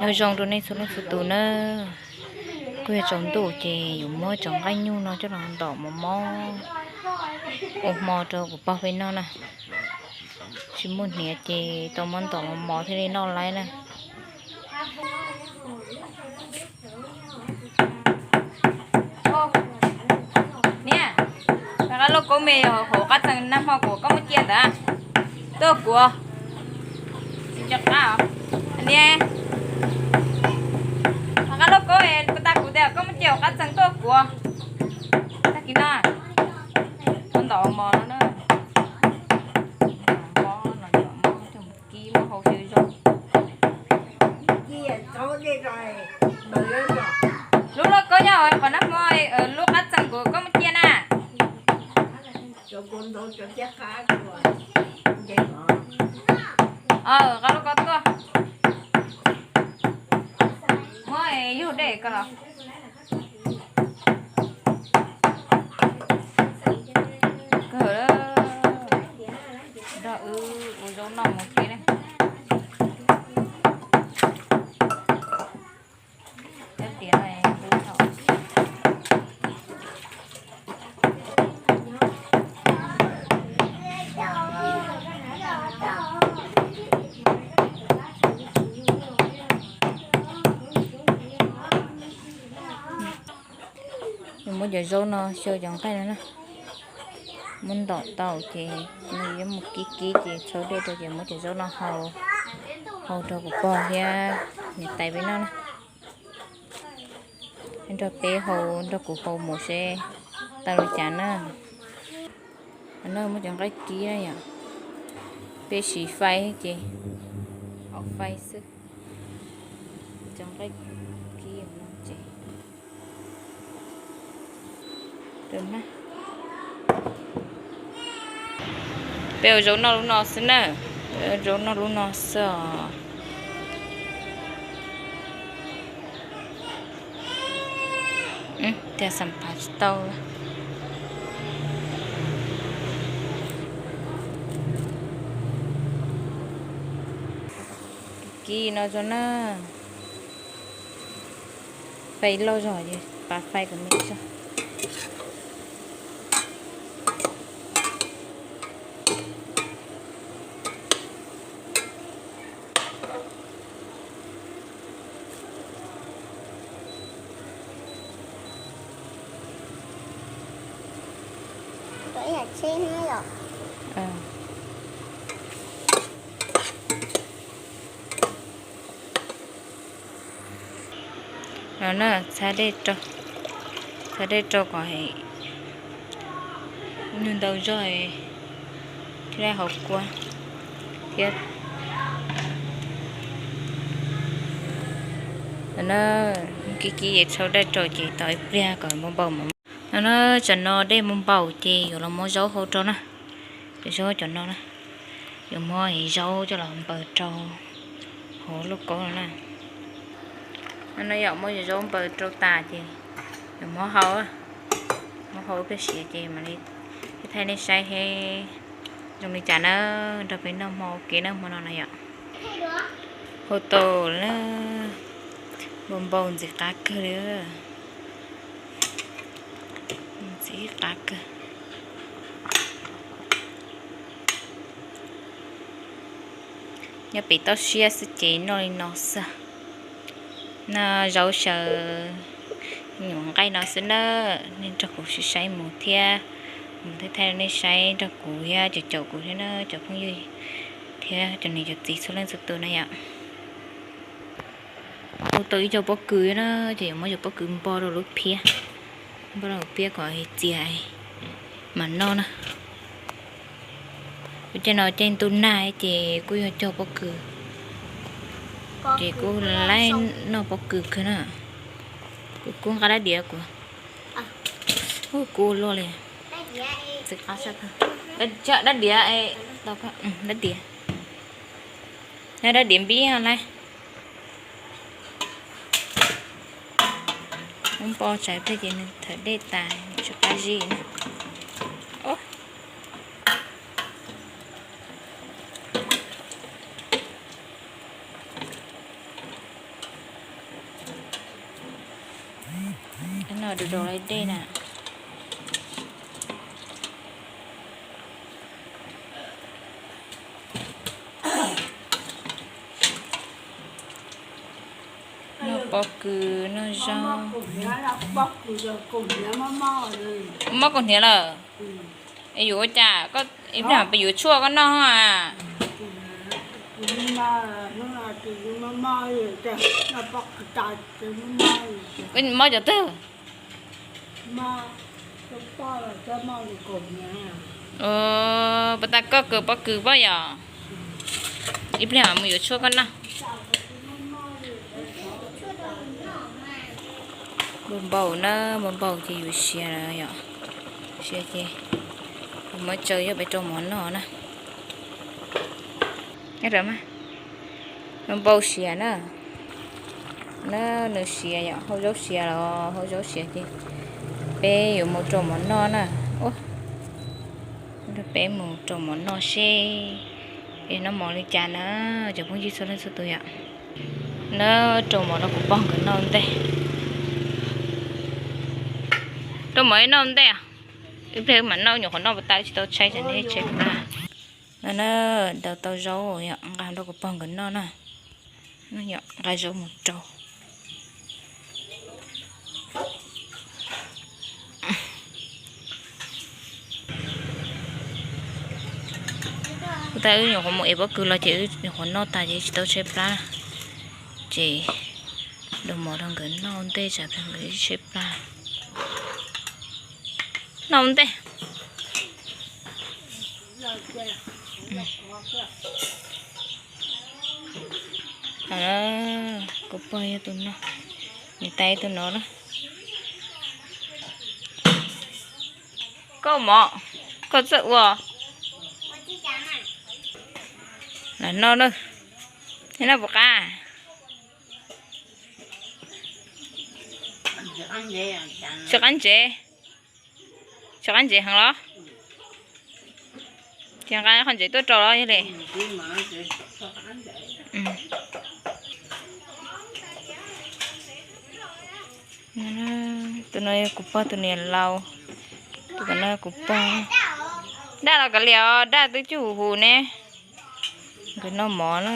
Nyob zoo rau nej txhua leej txhua tus na. Kuj yog tsaus ntuj ces yuav muab cov nqaij nyuj no coj los ntaus mov mov ua hmo rau kuv pog peb noj na. Tsis muaj hniav ces tau muab ntaus mov mov thiaj li noj laib na. Niam, qab lauj kaub me hauv qab txees nag hmo kuv koj muab cia ntawd tuaj kuv. Niam, qab lauj kaub tas kuv tias koj muab cia hauv qab txees tuaj kuv. Tag kis no, koj ntaus mov no na. Mov no, mov coj mus kib muab hau xyaw zoo. Lub lauj kaub nyob qhov nag hmo, lub qab txees kuv koj muab cia na. Qab lauj kaub tuaj. Muab yug dej ko los. Kawg, nrog wb ua zaub noj mus ua ke na. Muab cov zaub no xyaw cov nqaij no na. Muab ntaus tau ces nws yuav mus kib kib ces tshau dej rau ces muab cov zaub no hau, hau rau kuv pog thiab niam tais peb noj na. Nrog peb hau, nrog kuv hau mus seb tau li cas na. Qhov no muab cov nqaij kib na yom, peb siv fais ces, hau fais xwb. Cov nqaij kib no ces peb ua zaub noj lub no xwb na. Peb ua zaub noj lub no xwb os. Tias xam phav tsis tau. Kib no zoo na. Fais loj zog ces pab fais kom me zog. No na, txhab dej rau kom nws ntau zog thiab laj hauv kua thiab. No na, kib kib es tshau dej rau ces tos ib pliag kom npau npau mas. No na, tsam no dej npau npau ces yuav los muab zaub hau rau na. Cov zaub cov no na, yuav muab zaub coj los npaws rau hauv lauj kaub no na. No na yom, muab zaub npaws rau tas ces yuav muab hau, muab hau ib pliag siav ces mam li thaij nej saib seb zoo li cas na, nrog peb noj hmo ua ke na hmo no na yom. Hau tau na, npau npau ntxim qab kawg li. Ntxim qab kawg. Nyob pem toj siab xwb ces noj li no xwb. Noj zaub xyaw nyuam nqaij no xwb na. Nej nrog kuv saib saib mus thiab, mus thaij thaij nej saib nrog kuv thiab caum caum kuv thiab na cov phooj ywg thiab cov niam cov txiv txhua leej txhua tus na yom. Hu tau ib co pob kws na, ces yuav muab cov pob kws npo rau lub phiab, npo rau hauv phiab kom txias mas noj na. Ua caij no caij ntuj nag ces kuj yog cog pob kws, ces kuj laib noj pob kws kawg na. Kuv kub nqa dab diav kuv, kuv luaj li. Dab diav, dab diav, dab diav npib lawm. Muab npo tsawv pliag ces nws thawm dej tas tsis qab zib na. Ub, Rau rau dej na. Noj pob kws noj zaub. Mob kaus hniav lawm. Es yuav ua cas, ib pliag peb yuav tshuaj koj noj a. Koj mob cov twg? Puas tas koj kws pob kws pob yom? Ib pliag mus yuav tshuaj koj noj. Npau npau na, npau npau ces yuav siav lawm yom. Siav ces kuv muab tsaws coj pem rau mov noj na. Npau siav na. Na, nws siav yom, hau zaub siav los hau zaub siav ces peb yuav mus rau mov noj na. Peb mus rau mov noj seb es noj mov li cas na, cov phooj ywg txhua leej txhua tus yom. Na, rau mov rau kuv pog nkawd noj ntej. Rau mov noj ntej. Ib pliag mam noj, nyuam qhuav noj puas tau, tsis tau tshaib tsam nej tshaib plab. No na, daus tau zaub yom, nqa rau kuv pog nkawd noj na. Nqa zaub mus rau. Kuv tas wb nyuam qhuav mus ev pob kws los ces wb nyuam qhuav noj tas ces tsis tau tshaib plab. Ces daus mov rau nkawd noj ntej tsam nkawd tshaib plab. Noj ntej. Kuv pog yog tus no, niam tais tus no na. Koj mov, koj txawj ua. Los noj na. Noj puas qab? Tsis qab ntsev. Tsis qab ntsev heev los? Ces nqa qhov ntsev tuaj rau los yog li. Tus no yog kuv pog tus niam laus, tus no kuv pog. Daj los kav liam os, daj twb cig huv huv ne. Nkawd noj mov na.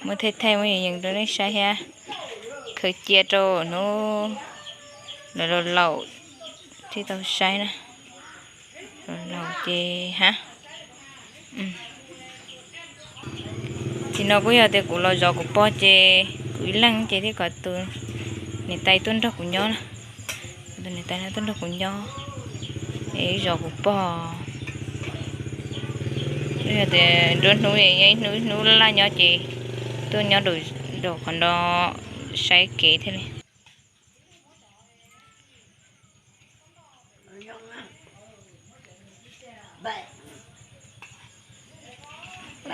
Muab thaij thaij muab yees yees rau nej saib thiab. Khaws cia rau hnub lawv laus laus thiaj tau saib na. Laus laus ces hab. Tim no kuj yog tias kuv los zov kuv pog ces kuv ib leeg ces thiaj kom tus niam tais tuaj nrog kuv nyob na. Tus niam tais no tuaj nrog kuv nyob, es zov kuv pog. Yog tias nruab hnub, ib hnub ib hnub laj nyob ces tuaj nyob rau qhov no saib kev thiaj li.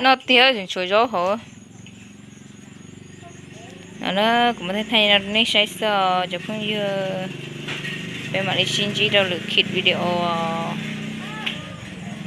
Noj tiag, tseem tshuav zaub hauv. No na, kuv muab thaij thaij no rau nej saib xwb os cov phooj ywg. Peb mam li sib ntsib rau lwm khit video os.